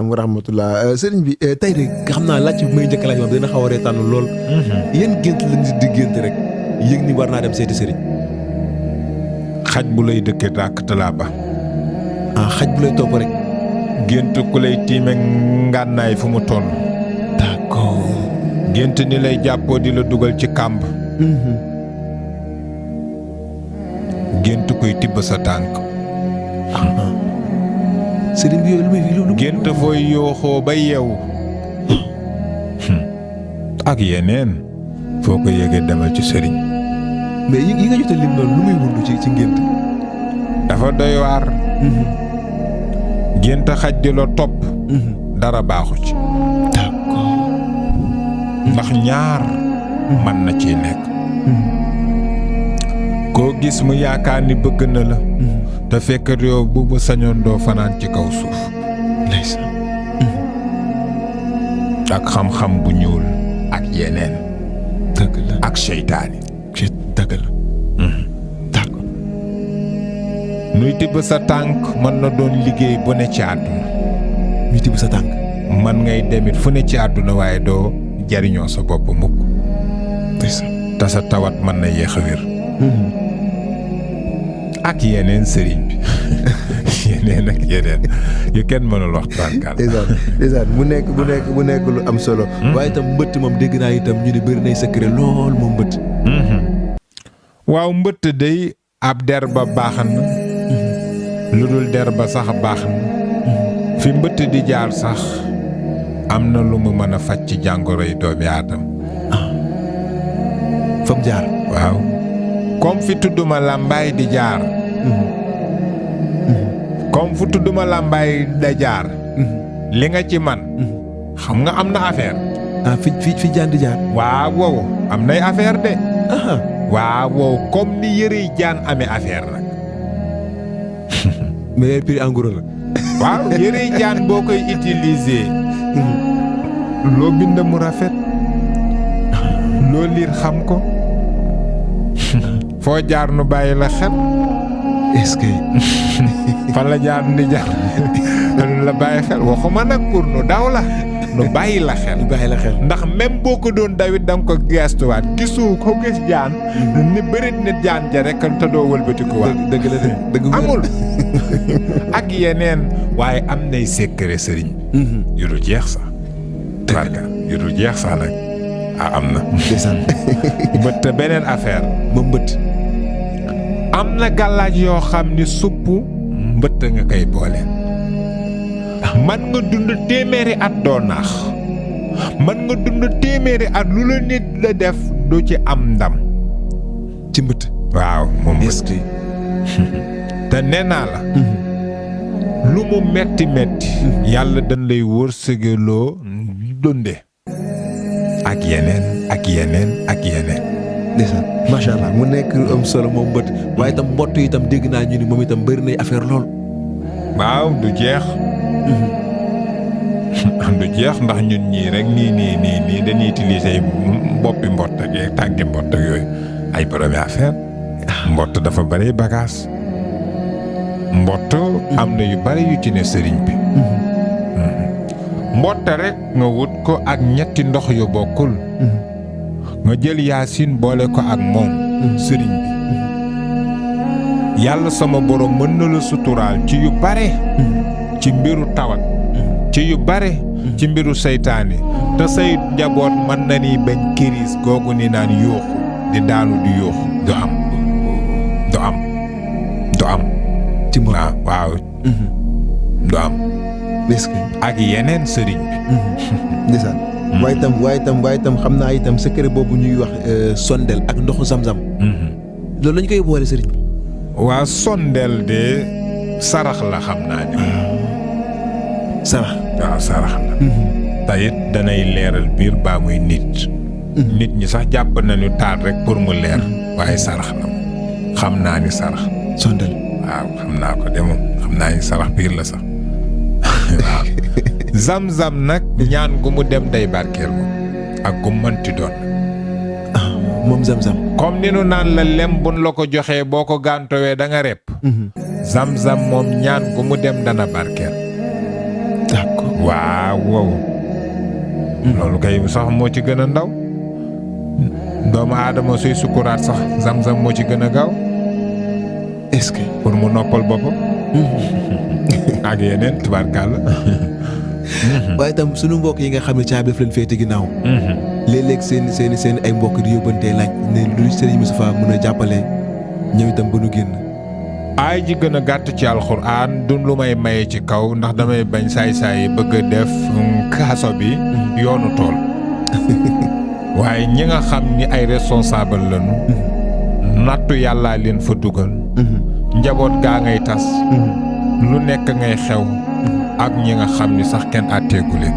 am rahmatullah sëriñ bi tey de xam naa laaj bi may njëkk laaj moom dina xaw a reetaan lool. yéen gént lañ di gént rek yëg ni war naa dem seeti sëriñ. xaj bu lay dëkkee dàkk talaa ba. xaj bu lay topp rek. gént ku lay tiime ngànnaay fu mu toll. d'accord. gént ni lay jàppoo di la dugal ci kàmb. gént kuy tibb sa tànk. sëriñ bi yooyu lu gént fooy yooxoo ba yeewu. ak yeneen foo ko yéegee demal ci sëriñ. mais yi nga jot a lim noonu lu muy wundu ci ngént. dafa doy waar. gént xaj di la topp. dara baaxu ci. d'accord. ndax ñaar mën na ciy nekk. koo gis mu yaakaar ni bëgg na la. te fekk yow bu mu sañoon doo fanaan ci kaw suuf. ndeysaan. ak xam-xam bu ñuul ak yeneen. dëgg la ak seytaani. dëgg la. d'accord. nuy tibb sa tànk mën na doon liggéey bu ne ci àdduna. ñuy tibb sa tànk. man ngay demit fu ne ci àdduna waaye doo jariñoo sa bopp mukk. ndeysaan. te sa tawat mën na yéex a wér. ak yeneen sëriñ bi yeneen ak yeneen yu kenn mënul wax tànkal. ndeysaan mu nekk lu am solo. waaye itam mbëtt moom dégg naa itam ñu ne bëri nay secret lool moom mbëtt. waaw mbëtt day ab der ba baax na. lu dul der ba sax baax na. fi mbëtt di jaar sax am na lu mu mën a faj ci jàngoro yi doomi aadama. fa mu jaar. waaw comme fi tudduma làmbaay di jaar. comme fu tudduma làmbaay da jaar. li nga ci man xam nga am na affaire. fi jaan di jaar. waaw wow am nay affaire de. waaw wow comme ni yërey jaan amee affaire nag. mais prix en gros la. waaw yërey jaan boo koy utiliser. loo bind mu rafet. loo liir xam ko. foo jaar nu bàyyi la xel. est-ce que. fan la jaar di jaar la bàyyi xel waxuma nag pour nu daw la nu bàyyi la xel. ndax même boo ko doon dawit da nga ko gestuwaat gisu ko gis jaan. ni bërit nit jaan ja rek te doo wëlbatikuwaat. dëgg la de dëgg amul. ak yeneen waaye am nay secret sëriñ. yu dul jeex sax. barka yu dul jeex sax nag. am na. ndeysaan. mbëtt beneen affaire. ma mbëtt. am na gàllaaj yoo xam ni supp mbëtt nga koy boole. man nga dund téeméeri at doo naax. man nga dund téeméeri at lu la nit la def du ci am ndam. ci mbëtt. waaw moom est-ce que. te nee naa la. lu mu metti metti. yàlla dañ lay wërsëgaloo dunde ak yeneen ak yeneen ak yeneen. ndeysaan macha allah mu nekk lu am solo moom mbët waaye itam mbott yi itam dégg naa ñu ni moom itam bëri nay affaire lool. waaw du jeex. du jeex ndax ñun ñii rek nii dañuy utiliser boppi mbott ak tànki mbott ak yooyu ay boromi affaire. mbott dafa bari bagage. mbott am na yu bari yu ci ne sëriñ bi. mbott rek nga wut ko ak ñetti ndox yu bokkul. nga jël yaasin boole ko ak moom. sëriñ bi. yàlla sama borom mën na la suturaal ci yu bare. ci mbiru tawat. ci yu bare. ci mbiru seytaane. te say njaboot mën na ni bañ kiris googu ni naan yuuxu di daanu di yuuxu du am. du am. du am. ci mbott waaw. du am. ak yeneen sëriñ bi. ndeysaan. waaye itam xam naa itam secret boobu ñuy wax sondel ak ndoxu zam-zam. loolu lañ koy boole sëriñ bi. waa sondel de sarax la xam naa ni. sarax. waaw sarax la. te it danay leeral biir baa muy nit. nit ñi sax jàpp nañu taal rek pour mu leer. waaye sarax la xam naa ni sarax. sondel. waaw xam naa ko de moom xam naa ni sarax biir la sax waaw. zam-zam nag ñaan gu mu dem day barkeel moom ak gu mënti doon. moom zam-zam. comme ni nu naan la lem buñ la ko joxee boo ko gàntowee da nga repp. zam-zam moom ñaan gu mu dem dana barkeel. d'accord waaw wow loolu kay sax moo ci gën a ndaw doomu aadama suy sukuraat sax zam-zam moo ci gën a gaaw est-ce que pour mu noppal boppam ak yeneen tubaarkàlla waaye itam sunu mbokk yi nga xam ne caabi daf leen féete ginnaaw léeg-léeg seen ay mbokk di yóbbantee laaj ne lu Serigne Moustapha mën a jàppale ñëw itam ba nu génn. aay ji gën a gàtt ci alxuraan du lu may maye ci kaw ndax damay bañ saay-saay bëgg a def kaaso bi yoonu tool waaye ñi nga xam ni ay responsable lañu nattu yàllaa leen fa dugal njaboot gaa ngay tas lu nekk ngay xew ak ñi nga xam ni sax kenn àtteegu leen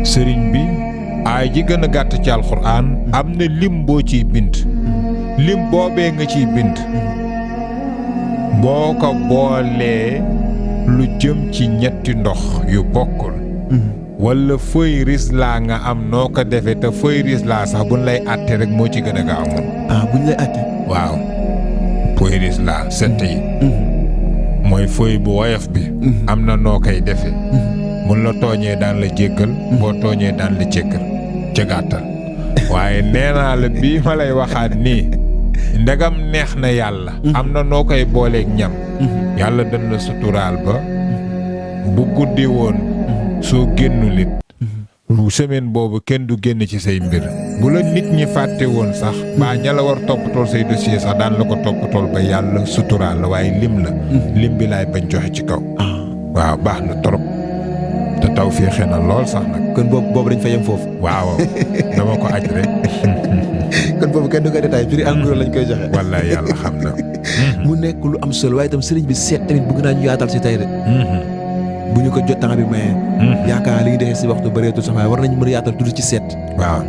sëriñ bi aay ji gën a gàtt ci alxuraan am na lim boo ciy bind lim boobee nga ciy bind boo ko boolee lu jëm ci ñetti ndox yu bokkul wala feuille risla nga am noo ko defee te feuille risla sax buñ lay àtte rek moo ci gën a gaaw moom buñ lay àtte waaw feuille risla sett yi mooy feuille bu woyof bi am na noo koy defee buñ la tooñee daan la jéggal boo tooñee daan la jéggal ca gàttal waaye nee naa la bii ma lay waxaat nii ndegam neex na yàlla am na noo koy booleeg ñam yàlla dañ la suturaal ba bu guddi woon soo génnul it semaine boobu kenn du génn ci say mbir bu la nit ñi fàtte woon sax baa ña la war toppatool say dossier sax daan la ko toppatool ba yàlla suturaal la waaye lim la lim bi laay bañ joxe ci kaw waaw baax na trop te taw féexe na lool sax nag kon boobu dañ fa yem foofu waaw dama ko aj rek kon boobu kenn du ko détail prix en gros lañ koy joxe wallaay yàlla xam na mu nekk lu am solo waaye itam sëriñ bi seet tamit bëgg naa ñu yaatal si tey de bu ñu ko jot temps bi mayee yaakaar li ñu defee si waxtu bëreetul sax waaye war nañu mën a yaatal tudd ci seet waaw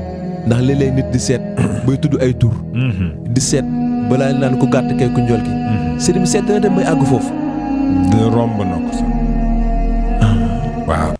ndax léeg-léeg nit di seet bay tudd ay tur di seet balaa naan ku gàtt kay ku njool ki sëriñ bi seet dana dem may àgg foofu de romb na ko sax waaw